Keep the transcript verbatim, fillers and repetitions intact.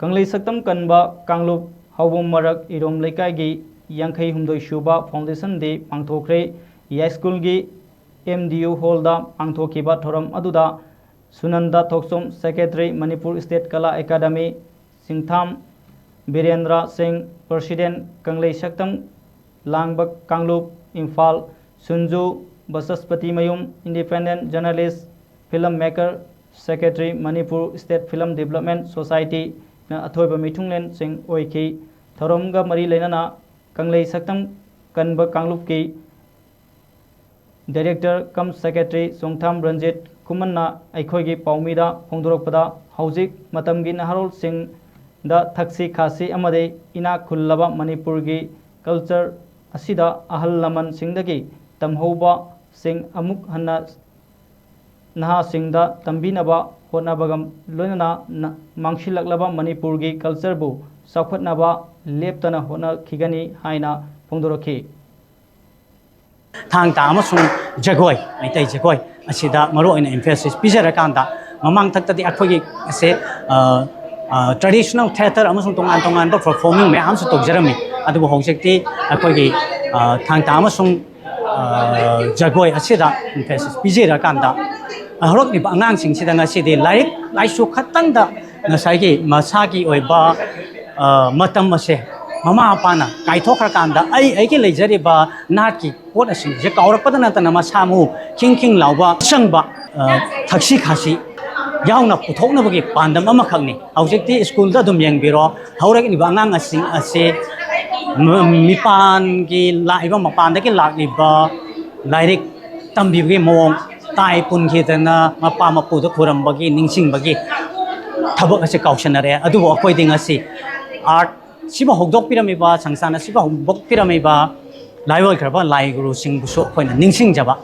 ꯀꯪꯂꯩ ꯁꯛꯇꯝ ꯀꯟꯕ ꯀꯥꯡꯂꯨꯞ ꯍꯧꯕꯨꯝ ꯃꯔꯛ ꯏꯔꯣꯝ ꯂꯩꯀꯥꯏꯒꯤ ꯌꯥꯡꯈꯩ ꯍꯨꯝꯗꯣꯏ ꯁꯨꯕ foundation day ꯄꯥꯡꯊꯣꯛꯈ꯭ꯔꯦ꯫ ꯌꯥꯏꯁ꯭ꯀꯨꯜꯒꯤ M D U hall ꯗ ꯄꯥꯡꯊꯣꯛꯈꯤꯕ ꯊꯧꯔꯝ ꯑꯗꯨꯗ ꯁꯨꯅꯟꯗ ꯊꯣꯛꯆꯣꯝ, Secretary, Manipur State Kala Academy, ꯁꯤꯡꯊꯥꯝ Birendra ꯁꯤꯡ, President, ꯀꯪꯂꯩ ꯁꯛꯇꯝ ꯂꯥꯡꯕ ꯀꯥꯡꯂꯨꯞ, Imphal, ꯁꯨꯟꯖꯨ ꯕꯁꯁꯄꯇꯤꯃꯌꯨꯝ, Independent Journalist, Film Maker, Secretary, Manipur State Film Development Society ꯅ ꯑꯊꯣꯏꯕ ꯃꯤꯊꯨꯡꯂꯦꯟꯁꯤꯡ ꯑꯣꯏꯈꯤ꯫ ꯊꯧꯔꯝꯒ ꯃꯔꯤ ꯂꯩꯅꯅ ꯀꯪꯂꯩ ꯁꯛꯇꯝ ꯀꯟꯕ ꯀꯥꯡꯂꯨꯞꯀꯤ Director cum Secretary ꯆꯣꯡꯊꯥꯝ ꯔꯟꯖꯤꯠ ꯈꯨꯃꯟꯅ ꯑꯩꯈꯣꯏꯒꯤ ꯄꯥꯎꯃꯤꯗ ꯐꯣꯡꯗꯣꯔꯛꯄꯗ, ꯍꯧꯖꯤꯛ ꯃꯇꯝꯒꯤ ꯅꯍꯥꯔꯣꯜꯁꯤꯡꯗ ꯊꯛꯁꯤ ꯈꯥꯁꯤ ꯑꯃꯗꯤ ꯏꯅꯥꯛ ꯈꯨꯜꯂꯕ ꯃꯅꯤꯄꯨꯔꯒꯤ culture ꯑꯁꯤꯗ ꯑꯍꯜ ꯂꯃꯟꯁꯤꯡꯗꯒꯤ ꯇꯝꯍꯧꯕꯁꯤꯡ ꯑꯃꯨꯛ ꯍꯟꯅ ꯅꯍꯥꯁꯤꯡꯗ ꯇꯝꯕꯤꯅꯕ ꯍꯣꯠꯅꯕꯒ ꯂꯣꯏꯅꯅ ꯅ-, ꯃꯥꯡꯁꯤꯜꯂꯛꯂꯕ ꯃꯅꯤꯄꯨꯔꯒꯤ culture ꯕꯨ ꯆꯥꯎꯈꯠꯅꯕ ꯂꯦꯞꯇꯅ ꯍꯣꯠꯅꯈꯤꯒꯅꯤ ꯍꯥꯏꯅ ꯐꯣꯡꯗꯣꯔꯛꯈꯤ꯫ ꯊꯥꯡ ꯇꯥ ꯑꯃꯁꯨꯡ ꯖꯒꯣꯏ, ꯃꯩꯇꯩ ꯖꯒꯣꯏ ꯑꯁꯤꯗ ꯃꯔꯨꯑꯣꯏꯅ emphasis ꯄꯤꯖꯔꯀꯥꯟꯗ, ꯃꯃꯥꯡ ꯊꯛꯇꯗꯤ ꯑꯩꯈꯣꯏꯒꯤ ꯑꯁꯦ, ꯑ, ꯑ, traditional theatre ꯑꯃꯁꯨꯡ ꯇꯣꯉꯥꯟ ꯇꯣꯉꯥꯟꯕ performing ꯃꯌꯥꯝꯁꯨ ꯇꯧꯖꯔꯝꯃꯤ꯫ ꯑꯗꯨꯕꯨ ꯍꯧꯖꯤꯛꯇꯤ ꯑꯩꯈꯣꯏꯒꯤ, ꯑ, ꯊꯥꯡ ꯇꯥ ꯑꯃꯁꯨꯡ, ꯑ, ꯖꯒꯣꯏ ꯑꯁꯤꯗ emphasis ꯄꯤꯖꯔꯀꯥꯟꯗ, ꯍꯧꯔꯛꯂꯤꯕ ꯑꯉꯥꯡꯁꯤꯡꯁꯤꯗ ꯉꯁꯤꯗꯤ ꯂꯥꯏꯔꯤꯛ ꯂꯥꯏꯁꯨ ꯈꯛꯇꯪꯗ ꯉꯁꯥꯏꯒꯤ ꯃꯁꯥꯒꯤ ꯑꯣꯏꯕ, ꯑ, ꯃꯇꯝ ꯑꯁꯦ ꯃꯃꯥ ꯃꯄꯥꯅ ꯀꯥꯏꯊꯣꯛꯈ꯭ꯔꯀꯥꯟꯗ, ꯑꯩ ꯑꯩꯒꯤ ꯂꯩꯖꯔꯤꯕ ꯅꯥꯠꯀꯤ ꯄꯣꯠ ꯑꯁꯤꯡꯁꯦ ꯀꯥꯎꯔꯛꯄꯗ ꯅꯠꯇꯅ ꯃꯁꯥ ꯃꯎ ꯈꯤꯡ ꯈꯤꯡ ꯂꯥꯎꯕ ꯆꯪꯕ, ꯑ, ꯊꯛꯁꯤ ꯈꯥꯁꯤ ꯌꯥꯎꯅ ꯄꯨꯊꯣꯛꯅꯕꯒꯤ ꯄꯥꯟꯗꯝ ꯑꯃꯈꯛꯅꯤ꯫ ꯍꯧꯖꯤꯛꯇꯤ ꯁ꯭ꯀꯨꯜꯗ ꯑꯗꯨꯝ ꯌꯦꯡꯕꯤꯔꯣ, ꯍꯧꯔꯛꯂꯤꯕ ꯑꯉꯥꯡꯁꯤꯡ ꯑꯁꯤ ꯃ-, ꯃꯤꯄꯥꯟꯒꯤ ꯂꯥꯛꯏꯕ, ꯃꯄꯥꯟꯗꯒꯤ ꯂꯥꯛꯂꯤꯕ ꯂꯥꯏꯔꯤꯛ ꯇꯝꯕꯤꯕꯒꯤ ꯃꯑꯣꯡ, ꯇꯥꯏ ꯄꯨꯟꯈꯤꯗꯅ ꯃꯄꯥ ꯃꯄꯨꯗ ꯈꯨꯔꯝꯕꯒꯤ, ꯅꯤꯡꯁꯤꯡꯕꯒꯤ ꯊꯕꯛ ꯑꯁꯤ ꯀꯥꯎꯁꯟꯅꯔꯦ꯫ ꯑꯗꯨꯕꯨ ꯑꯩꯈꯣꯏꯗꯤ ꯉꯁꯤ art ꯁꯤꯕꯨ ꯍꯧꯗꯣꯛꯄꯤꯔꯝꯃꯤꯕ, ꯁꯪꯁꯊꯥꯟ ꯑꯁꯤꯕꯨ ꯍꯧꯗꯣꯛꯄꯤꯔꯝꯃꯤꯕ ꯂꯥꯏꯑꯣꯏꯈ꯭ꯔꯕ ꯂꯥꯏ ꯒꯨꯔꯨꯁꯤꯡꯕꯨꯁꯨ ꯑꯩꯈꯣꯏꯅ ꯅꯤꯡꯁꯤꯡꯖꯕ꯫